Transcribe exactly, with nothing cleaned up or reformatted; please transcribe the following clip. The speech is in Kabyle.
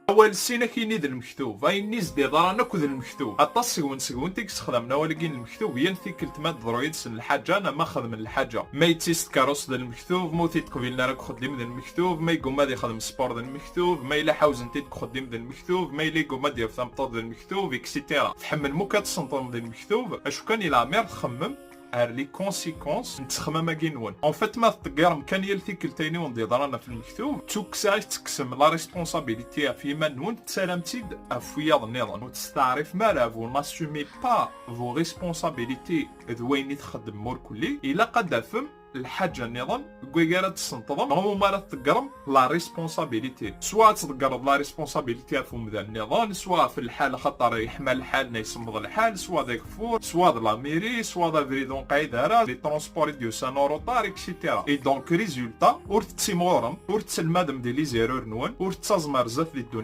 Awal sin akini d lmektub, ayen i s-d-iḍran akk d lmektub. Aṭas seg-wen seg-went i yessexdamen awal-agi n lmektub, yal tikkelt ma d-teḍru yid-sen lḥaǧa neɣ ma xedmen lḥaǧa. Ma yettis tkeṛṛust d lmektub, ma ur t-id-qbilen ara deg uxeddim d lmektub, ma yegguma ad yexdem sport d lmektub, ma yella ḥawzen-t-id deg uxeddim d lmektub, ma yella yegguma ad yaf tameṭṭut d lmektub, et cetera. Tḥemmlem akk ad tsenṭḍem d lmektub, acu kan i leɛmer txemmem ar les conséquences n ttexmam-agi-nwen. En fait, ma teṭṭeggirem kan yal tikkelt ayen i wen-d-yeḍran ɣef lmektub, d tukksa i tetteksem la responsabilité ɣef yiman-nwen, tettaram-tt-id ɣef wiyaḍ-nniḍen. Ur testeɛrifem ara, vous n'assumez pas vos responsabilités d wayen i txeddmem ur kulli. Ilaq ad d-tafem lḥaǧa nniḍen deg wayeg ara d-tessenṭḍem, neɣ umi ara tḍeggrem la responsabilité. Soit ad tḍeggreḍ la responsabilité ɣef umdan nniḍen, soit ɣef lḥal, axaṭer yeḥma lḥal neɣ yessemmeḍ lḥal, soit d ageffur, soit d la mairie, soit d abrid ur nqeɛɛid ara, les transports i d-yusan en retard, et cetera. Et donc, résultat, ur tettimɣurem, ur tettelmadem di les erreurs-nwen, ur tettaẓem ar zdat di ddunit.